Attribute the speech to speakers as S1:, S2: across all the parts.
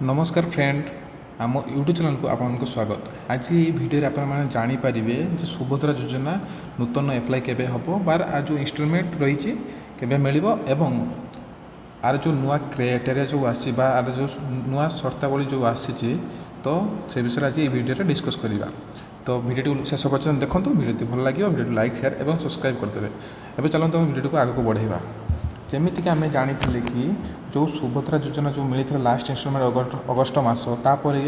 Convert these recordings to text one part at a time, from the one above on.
S1: ନମସ୍କାର ଫ୍ରେଣ୍ଡ, ଆମ ୟୁଟ୍ୟୁବ୍ ଚ୍ୟାନେଲକୁ ଆପଣଙ୍କୁ ସ୍ୱାଗତ। ଆଜି ଏହି ଭିଡ଼ିଓରେ ଆପଣମାନେ ଜାଣିପାରିବେ ଯେ ସୁଭଦ୍ରା ଯୋଜନା ନୂତନ ଆପ୍ଲାଏ କେବେ ହେବ ବା ଯେଉଁ ଇନଷ୍ଟଲମେଣ୍ଟ ରହିଛି କେବେ ମିଳିବ ଏବଂ ଆର ଯେଉଁ ନୂଆ କ୍ରାଇଟେରିଆ ଯେଉଁ ଆସିଛି ବା ଆର ଯେଉଁ ନୂଆ ସର୍ତ୍ତାବଳୀ ଯେଉଁ ଆସିଛି, ତ ସେ ବିଷୟରେ ଆଜି ଏହି ଭିଡ଼ିଓରେ ଡିସ୍କସ୍ କରିବା। ତ ଭିଡ଼ିଓଟିକୁ ଶେଷ ପର୍ଯ୍ୟନ୍ତ ଦେଖନ୍ତୁ। ଭିଡ଼ିଓ ଯଦି ଭଲ ଲାଗିବ, ଭିଡ଼ିଓଟି ଲାଇକ୍, ସେୟାର ଏବଂ ସବସ୍କ୍ରାଇବ୍ କରିଦେବେ। ଏବେ ଚାଲନ୍ତୁ, ଆମେ ଭିଡ଼ିଓଟିକୁ ଆଗକୁ ବଢ଼ାଇବା। ଯେମିତିକି ଆମେ ଜାଣିଥିଲେ କି ଯେଉଁ ସୁଭଦ୍ରା ଯୋଜନା ଯେଉଁ ମିଳିଥିଲା ଲାଷ୍ଟ ଇନଷ୍ଟଲମେଣ୍ଟ ଅଗଷ୍ଟ ମାସ, ତାପରେ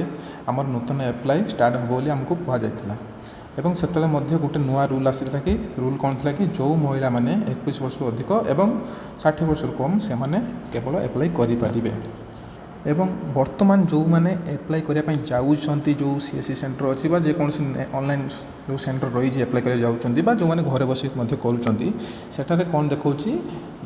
S1: ଆମର ନୂତନ ଆପ୍ଲାଏ ଷ୍ଟାର୍ଟ ହେବ ବୋଲି ଆମକୁ କୁହାଯାଇଥିଲା। ଏବଂ ସେତେବେଳେ ମଧ୍ୟ ଗୋଟେ ନୂଆ ରୁଲ୍ ଆସିଥିଲା କି ରୁଲ୍ କ'ଣ ଥିଲା କି ଯେଉଁ ମହିଳାମାନେ 21 ବର୍ଷରୁ ଅଧିକ ଏବଂ 60 ବର୍ଷରୁ କମ୍, ସେମାନେ କେବଳ ଆପ୍ଲାଏ କରିପାରିବେ। ଏବଂ ବର୍ତ୍ତମାନ ଯେଉଁମାନେ ଆପ୍ଲାଏ କରିବା ପାଇଁ ଯାଉଛନ୍ତି, ଯେଉଁ ସିଏସସି ସେଣ୍ଟର ଅଛି ବା ଯେକୌଣସି ଅନଲାଇନ୍ ଯେଉଁ ସେଣ୍ଟର ରହିଛି, ଆପ୍ଲାଏ କରିବାକୁ ଯାଉଛନ୍ତି ବା ଯେଉଁମାନେ ଘରେ ବସି ମଧ୍ୟ କରୁଛନ୍ତି, ସେଠାରେ କ'ଣ ଦେଖାଉଛି?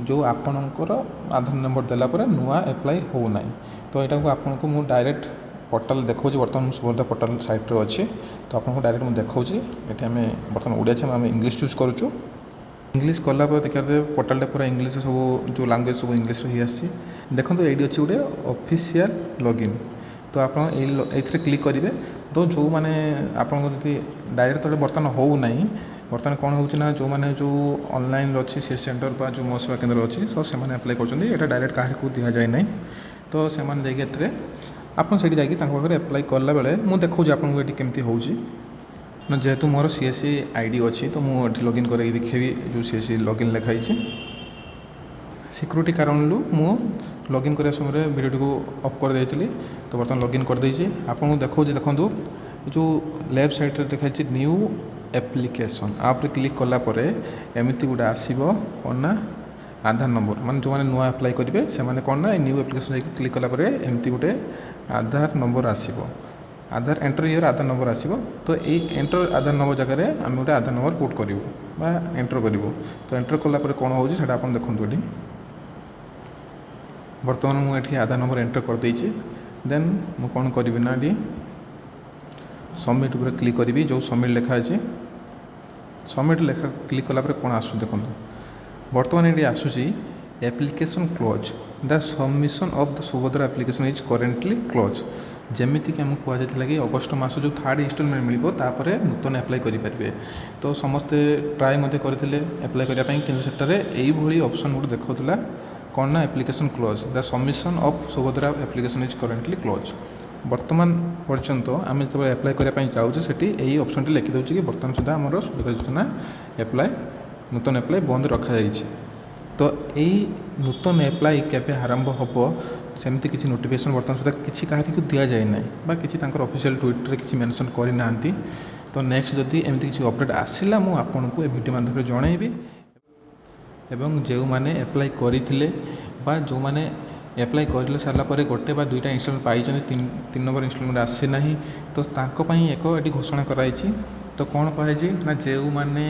S1: ଯେଉଁ ଆପଣଙ୍କର ଆଧାର ନମ୍ବର ଦେଲା ପରେ ନୂଆ ଆପ୍ଲାଏ ହେଉନାହିଁ। ତ ଏଇଟାକୁ ଆପଣଙ୍କୁ ମୁଁ ଡାଇରେକ୍ଟ ପୋର୍ଟାଲ ଦେଖାଉଛି। ବର୍ତ୍ତମାନ ମୁଁ ସୁଭଦ୍ରା ପୋର୍ଟାଲ ସାଇଟ୍ରେ ଅଛି, ତ ଆପଣଙ୍କୁ ଡାଇରେକ୍ଟ ମୁଁ ଦେଖାଉଛି। ଏଠି ଆମେ ବର୍ତ୍ତମାନ ଓଡ଼ିଆ ଅଛି, ଆମେ ଇଂଲିଶ ଚୁଜ୍ କରୁଛୁ। ଇଂଲିଶ କଲା ପରେ ଦେଖିବା, ପୋର୍ଟାଲଟା ପୁରା ଇଂଲିଶ, ସବୁ ଯେଉଁ ଲାଙ୍ଗୁଏଜ୍ ସବୁ ଇଂଲିଶରେ ହେଇ ଆସିଛି। ଦେଖନ୍ତୁ, ଏଇଠି ଅଛି ଗୋଟେ ଅଫିସିଆଲ ଲଗଇନ୍। ତ ଆପଣ ଏଇଥିରେ କ୍ଲିକ୍ କରିବେ। ତ ଯେଉଁମାନେ ଆପଣଙ୍କ ଯଦି ଡାଇରେକ୍ଟ ତ ବର୍ତ୍ତମାନ ହେଉନାହିଁ। ବର୍ତ୍ତମାନ କ'ଣ ହେଉଛି ନା, ଯେଉଁମାନେ ଯେଉଁ ଅନଲାଇନ୍ରେ ଅଛି ସେ ସେଣ୍ଟର ବା ଯେଉଁ ମୋ ସେବା କେନ୍ଦ୍ର ଅଛି, ତ ସେମାନେ ଆପ୍ଲାଏ କରୁଛନ୍ତି। ଏଇଟା ଡାଇରେକ୍ଟ କାହାରିକୁ ଦିଆଯାଏ ନାହିଁ। ତ ସେମାନେ ଯାଇକି ଏଥିରେ ଆପଣ ସେଇଠି ଯାଇକି ତାଙ୍କ ପାଖରେ ଆପ୍ଲାଏ କଲାବେଳେ ମୁଁ ଦେଖାଉଛି ଆପଣଙ୍କୁ ଏଠି କେମିତି ହେଉଛି ନା। ଯେହେତୁ ମୋର ସିଏସସି ଆଇଡ଼ି ଅଛି, ତ ମୁଁ ଏଠି ଲଗ୍ଇନ୍ କରିକି ଦେଖେଇବି। ଯେଉଁ ସିଏସସି ଲଗ୍ଇନ୍ ଲେଖା ହେଇଛି, ସିକ୍ୟୁରିଟି କାରଣରୁ ମୁଁ ଲଗ୍ଇନ୍ କରିବା ସମୟରେ ଭିଡ଼ିଓଟିକୁ ଅଫ୍ କରିଦେଇଥିଲି। ତ ବର୍ତ୍ତମାନ ଲଗ୍ଇନ୍ କରିଦେଇଛି, ଆପଣଙ୍କୁ ଦେଖାଉଛି। ଦେଖନ୍ତୁ, ଯେଉଁ ଲେଫ୍ଟ ସାଇଡ଼୍ରେ ଦେଖାଯାଇଛି ନ୍ୟୁ ଆପ୍ଲିକେସନ୍, ଆପ୍ରେ କ୍ଲିକ୍ କଲା ପରେ ଏମିତି ଗୋଟେ ଆସିବ। କ'ଣ ନା ଆଧାର ନମ୍ବର, ମାନେ ଯେଉଁମାନେ ନୂଆ ଆପ୍ଲାଏ କରିବେ, ସେମାନେ କ'ଣ ନା ଏ ନ୍ୟୁ ଆପ୍ଲିକେସନ୍ ଯାଇକି କ୍ଲିକ୍ କଲା ପରେ ଏମିତି ଗୋଟେ ଆଧାର ନମ୍ବର ଆସିବ। ଆଧାର ଏଣ୍ଟର your Aadhaar number ଆସିବ। ତ ଏଇ ଏଣ୍ଟର ଆଧାର ନମ୍ବର ଜାଗାରେ ଆମେ ଗୋଟେ ଆଧାର ନମ୍ବର ପୁଟ୍ କରିବୁ ବା ଏଣ୍ଟର କରିବୁ। ତ ଏଣ୍ଟର କଲା ପରେ କ'ଣ ହେଉଛି, ସେଇଟା ଆପଣ ଦେଖନ୍ତୁ ଏଠି। ବର୍ତ୍ତମାନ ମୁଁ ଏଠି ଆଧାର ନମ୍ବର ଏଣ୍ଟର କରିଦେଇଛି। ଦେନ୍ ମୁଁ କ'ଣ କରିବି ନା, ଏଠି ସବମିଟ୍ ଉପରେ କ୍ଲିକ୍ କରିବି। ଯେଉଁ ସବମିଟ୍ ଲେଖା ଅଛି, ସବମିଟ୍ ଲେଖା କ୍ଲିକ୍ କଲା ପରେ କ'ଣ ଆସୁଛି ଦେଖନ୍ତୁ। ବର୍ତ୍ତମାନ ଏଠି ଆସୁଛି "Application close. The submission of the Subhadra application is currently close." ଯେମିତିକି ଆମକୁ କୁହାଯାଇଥିଲା କି ଅଗଷ୍ଟ ମାସ ଯେଉଁ ଥାର୍ଡ଼ ଇନଷ୍ଟଲମେଣ୍ଟ ମିଳିବ, ତାପରେ ନୂତନ ଆପ୍ଲାଏ କରିପାରିବେ। ତ ସମସ୍ତେ ଟ୍ରାଏ ମଧ୍ୟ କରିଥିଲେ ଆପ୍ଲାଏ କରିବା ପାଇଁ, କିନ୍ତୁ ସେଠାରେ ଏଇଭଳି ଅପସନ୍ ଗୋଟେ ଦେଖାଉଥିଲା। କ'ଣ ନା "Application close. The submission of Subhadra application is currently close." ବର୍ତ୍ତମାନ ପର୍ଯ୍ୟନ୍ତ ଆମେ ଯେତେବେଳେ ଆପ୍ଲାଏ କରିବା ପାଇଁ ଯାଉଛେ, ସେଠି ଏଇ ଅପସନ୍ଟି ଲେଖିଦେଉଛି କି ବର୍ତ୍ତମାନ ସୁଦ୍ଧା ଆମର ସୁଭଦ୍ରା ଯୋଜନା ଆପ୍ଲାଏ, ନୂତନ ଆପ୍ଲାଏ ବନ୍ଦ ରଖାଯାଇଛି। ତ ଏଇ ନୂତନ ଆପ୍ଲାଏ କେବେ ଆରମ୍ଭ ହେବ, ସେମିତି କିଛି ନୋଟିଫିକେସନ୍ ବର୍ତ୍ତମାନ ସୁଦ୍ଧା କିଛି କାହାରିକୁ ଦିଆଯାଇ ନାହିଁ ବା କିଛି ତାଙ୍କର ଅଫିସିଆଲ୍ ଟ୍ୱିଟର୍ରେ କିଛି ମେନସନ୍ କରିନାହାନ୍ତି। ତ ନେକ୍ସଟ ଯଦି ଏମିତି କିଛି ଅପଡ଼େଟ୍ ଆସିଲା, ମୁଁ ଆପଣଙ୍କୁ ଏ ଭିଡ଼ିଓ ମାଧ୍ୟମରେ ଜଣାଇବି। ଏବଂ ଯେଉଁମାନେ ଆପ୍ଲାଏ କରିଥିଲେ ବା ଯେଉଁମାନେ ଆପ୍ଲାଏ କରିଲେ ସାରିଲା ପରେ ଗୋଟେ ବା ଦୁଇଟା ଇନଷ୍ଟଲମେଣ୍ଟ ପାଇଛନ୍ତି, ତିନି ନମ୍ବର ଇନଷ୍ଟଲମେଣ୍ଟ ଆସିନାହିଁ, ତ ତାଙ୍କ ପାଇଁ ଏକ ଏଠି ଘୋଷଣା କରାଯାଇଛି। ତ କ'ଣ କୁହାଯାଇଛି ନା, ଯେଉଁମାନେ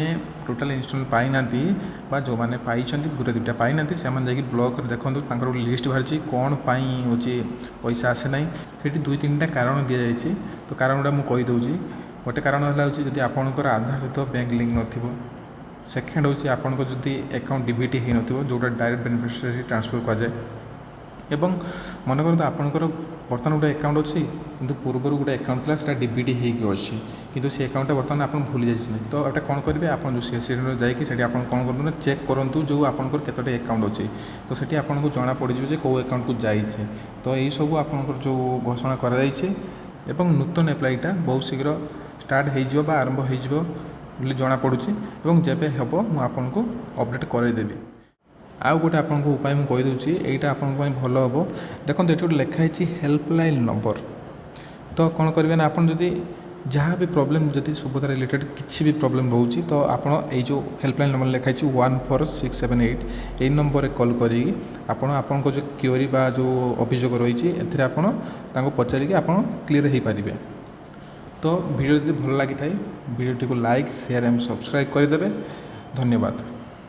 S1: ଟୋଟାଲ୍ ଇନଷ୍ଟଲମେଣ୍ଟ ପାଇନାହାନ୍ତି ବା ଯେଉଁମାନେ ପାଇଛନ୍ତି, ଗୋଟେ ଦୁଇଟା ପାଇନାହାନ୍ତି, ସେମାନେ ଯାଇକି ବ୍ଲକରେ ଦେଖନ୍ତୁ, ତାଙ୍କର ଗୋଟେ ଲିଷ୍ଟ ବାହାରିଛି କ'ଣ ପାଇଁ ହେଉଛି ପଇସା ଆସିନାହିଁ। ସେଇଠି ଦୁଇ ତିନିଟା କାରଣ ଦିଆଯାଇଛି। ତ କାରଣ ଗୁଡ଼ା ମୁଁ କହିଦେଉଛି। ଗୋଟେ କାରଣ ହେଲା ହେଉଛି ଯଦି ଆପଣଙ୍କର ଆଧାର ସହିତ ବ୍ୟାଙ୍କ ଲିଙ୍କ୍ ନଥିବ। ସେକେଣ୍ଡ ହେଉଛି ଆପଣଙ୍କ ଯଦି ଆକାଉଣ୍ଟ ଡିବିଟି ହେଇନଥିବ, ଯେଉଁଟା ଡାଇରେକ୍ଟ ବେନିଫିସିଆରୀ ଟ୍ରାନ୍ସଫର୍ କୁହାଯାଏ। ଏବଂ ମନେ କରନ୍ତୁ, ଆପଣଙ୍କର ବର୍ତ୍ତମାନ ଗୋଟେ ଆକାଉଣ୍ଟ ଅଛି, କିନ୍ତୁ ପୂର୍ବରୁ ଗୋଟେ ଆକାଉଣ୍ଟ ଥିଲା, ସେଇଟା ଡିବିଟି ହେଇକି ଅଛି, କିନ୍ତୁ ସେ ଆକାଉଣ୍ଟଟା ବର୍ତ୍ତମାନ ଆପଣ ଭୁଲି ଯାଇଛନ୍ତି। ତ ଏଇଟା କ'ଣ କରିବେ? ଆପଣ ଯେଉଁ ସିଏସସି ଯାଇକି ସେଠି ଆପଣ କ'ଣ କରନ୍ତୁ ନା, ଚେକ୍ କରନ୍ତୁ ଯେଉଁ ଆପଣଙ୍କର କେତୋଟି ଆକାଉଣ୍ଟ ଅଛି। ତ ସେଠି ଆପଣଙ୍କୁ ଜଣା ପଡ଼ିଯିବ ଯେ କେଉଁ ଆକାଉଣ୍ଟକୁ ଯାଇଛି। ତ ଏଇସବୁ ଆପଣଙ୍କର ଯେଉଁ ଘୋଷଣା କରାଯାଇଛି ଏବଂ ନୂତନ ଆପ୍ଲାଇଟା ବହୁତ ଶୀଘ୍ର ଷ୍ଟାର୍ଟ ହେଇଯିବ ବା ଆରମ୍ଭ ହେଇଯିବ ବୋଲି ଜଣାପଡ଼ୁଛି। ଏବଂ ଯେବେ ହେବ, ମୁଁ ଆପଣଙ୍କୁ ଅପଡ଼େଟ୍ କରାଇଦେବି। ଆଉ ଗୋଟେ ଆପଣଙ୍କୁ ଉପାୟ ମୁଁ କହିଦେଉଛି, ଏଇଟା ଆପଣଙ୍କ ପାଇଁ ଭଲ ହେବ। ଦେଖନ୍ତୁ, ଏଠି ଗୋଟେ ଲେଖା ହେଇଛି ହେଲ୍ପଲାଇନ୍ ନମ୍ବର। ତ କ'ଣ କରିବେ ନା, ଆପଣ ଯଦି ଯାହା ବି ପ୍ରୋବ୍ଲେମ୍, ଯଦି ସୁଭଦ୍ରା ରିଲେଟେଡ଼୍ କିଛି ବି ପ୍ରୋବ୍ଲେମ୍ ରହୁଛି, ତ ଆପଣ ଏଇ ଯେଉଁ ହେଲ୍ପଲାଇନ୍ ନମ୍ବର ଲେଖା ହେଇଛି 14678, ଏଇ ନମ୍ବରରେ କଲ୍ କରିକି ଆପଣ ଆପଣଙ୍କ ଯେଉଁ କ୍ୱେରି ବା ଯେଉଁ ଅଭିଯୋଗ ରହିଛି, ଏଥିରେ ଆପଣ ତାଙ୍କୁ ପଚାରିକି ଆପଣ କ୍ଲିୟର୍ ହେଇପାରିବେ। ତ ଭିଡ଼ିଓ ଯଦି ଭଲ ଲାଗିଥାଏ, ଭିଡ଼ିଓଟିକୁ ଲାଇକ୍, ସେୟାର ଏବଂ ସବସ୍କ୍ରାଇବ୍ କରିଦେବେ। ଧନ୍ୟବାଦ।